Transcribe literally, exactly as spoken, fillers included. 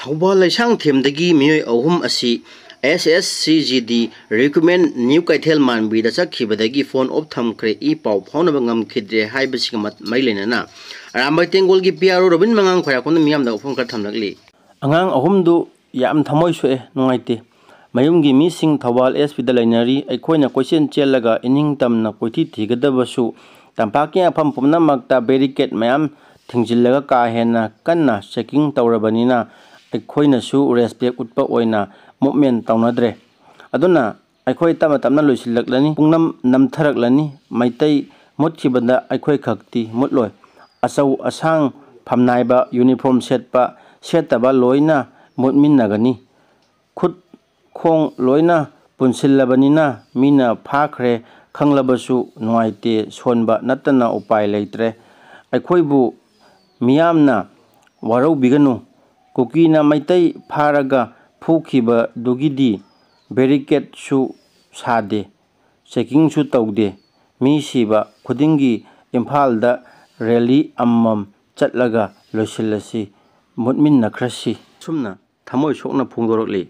ꯊꯧꯕꯥꯜ ꯂꯩꯁꯥꯡꯊꯦꯝꯗꯒꯤ ꯃꯤꯑꯣꯏ ꯑꯍꯨꯝ ꯑꯁꯤ S S C G D recruitment new ꯀꯩꯊꯦꯜ ꯃꯥꯟꯕꯤꯗ ꯆꯠꯈꯤꯕꯗꯒꯤ ꯐꯣꯟ ꯑꯣꯐ ꯊꯝꯈ꯭ꯔꯦ, ꯏ ꯄꯥꯎ ꯐꯥꯎꯅꯕ ꯉꯝꯈꯤꯗ꯭ꯔꯦ ꯍꯥꯏꯕꯁꯤꯒ ꯃꯔꯤ ꯂꯩꯅꯅ ꯑꯔꯥꯝꯕꯥꯏ ꯇꯦꯡꯒꯣꯜꯒꯤ P R O ꯔꯣꯕꯤꯟ ꯃꯉꯥꯡ ꯈ꯭ꯋꯥꯏꯔꯥꯛꯄꯝꯅ ꯃꯤꯌꯥꯝꯗ ꯋꯥꯐꯝ ꯈꯔ ꯊꯝꯂꯛꯂꯤ꯫ ꯑꯉꯥꯡ ꯑꯍꯨꯝꯗꯨ ꯌꯥꯝ ꯊꯃꯣꯏ ꯁꯣꯛꯑꯦ, ꯅꯨꯡꯉꯥꯏꯇꯦ꯫ ꯃꯌꯨꯝꯒꯤ ꯃꯤꯁꯤꯡ ꯊꯧꯕꯥꯜ S P ꯗ ꯂꯩꯅꯔꯤ꯫ ꯑꯩꯈꯣꯏꯅ ꯀꯣꯏꯆꯦꯟ ꯆꯦꯜꯂꯒ ꯏꯅꯤꯡ ꯇꯝꯅ ꯀꯣꯏꯊꯤ ꯊꯤꯒꯗꯕꯁꯨ ꯇꯝꯄꯥꯛꯀꯤ ꯃꯐꯝ ꯄꯨꯝꯅꯃꯛꯇ ꯕꯦꯔꯤꯀꯦꯠ ꯃꯌꯥꯝ ꯊꯤꯡꯖꯤꯜꯂꯒ ꯀꯥ ꯍꯦꯟꯅ ꯀꯟꯅ ꯆꯦꯀꯤꯡ ꯇꯧꯔꯕꯅꯤꯅ ꯑꯩꯈꯣꯏꯅꯁꯨ ꯔꯦꯁꯄꯦꯛ ꯎꯠꯄ ꯑꯣꯏꯅ ꯃꯨꯞꯃꯦꯟ ꯇꯧꯅꯗ꯭ꯔꯦ꯫ ꯑꯗꯨꯅ ꯑꯩꯈꯣꯏ ꯇꯞꯅ ꯇꯞꯅ ꯂꯣꯏꯁꯤꯜꯂꯛꯂꯅꯤ, ꯄꯨꯡꯅꯝ ꯅꯝꯊꯔꯛꯂꯅꯤ꯫ ꯃꯩꯇꯩ ꯃꯨꯠꯈꯤꯕꯗ ꯑꯩꯈꯣꯏ ꯈꯛꯇꯤ ꯃꯨꯠꯂꯣꯏ꯫ ꯑꯆꯧ ꯑꯁꯥꯡ, ꯐꯝꯅꯥꯏꯕ, ꯌꯨꯅꯤꯐꯣꯔꯝ ꯁꯦꯠꯄ, ꯁꯦꯠꯇꯕ ꯂꯣꯏꯅ ꯃꯨꯠꯃꯤꯟꯅꯒꯅꯤ꯫ ꯈꯨꯠ ꯈꯣꯡ ꯂꯣꯏꯅ ꯄꯨꯟꯁꯤꯜꯂꯕꯅꯤꯅ ꯃꯤꯅ ꯐꯥꯈ꯭ꯔꯦ ꯈꯪꯂꯕꯁꯨ ꯅꯨꯡꯉꯥꯏꯇꯦ, ꯁꯣꯟꯕ ꯅꯠꯇꯅ ꯎꯄꯥꯏ ꯂꯩꯇ꯭ꯔꯦ꯫ ꯑꯩꯈꯣꯏꯕꯨ ꯃꯤꯌꯥꯝꯅ ꯋꯥꯔꯧꯕꯤꯒꯅꯨ꯫ ꯀꯨꯀꯤꯅ ꯃꯩꯇꯩ ꯐꯥꯔꯒ ꯐꯨꯈꯤꯕꯗꯨꯒꯤꯗꯤ ꯕꯦꯔꯤꯀꯦꯠꯁꯨ ꯁꯥꯗꯦ, ꯆꯦꯀꯤꯡꯁꯨ ꯇꯧꯗꯦ꯫ ꯃꯤ ꯁꯤꯕ ꯈꯨꯗꯤꯡꯒꯤ ꯏꯝꯐꯥꯜꯗ ꯔꯦꯂꯤ ꯑꯃꯃꯝ ꯆꯠꯂꯒ ꯂꯣꯏꯁꯤꯜꯂꯁꯤ, ꯃꯨꯠꯃꯤꯟꯅꯈ꯭ꯔꯁꯤ꯫ ꯑꯁꯨꯝꯅ ꯊꯃꯣꯏ ꯁꯣꯛꯅ ꯐꯣꯡꯗꯣꯔꯛꯂꯤ꯫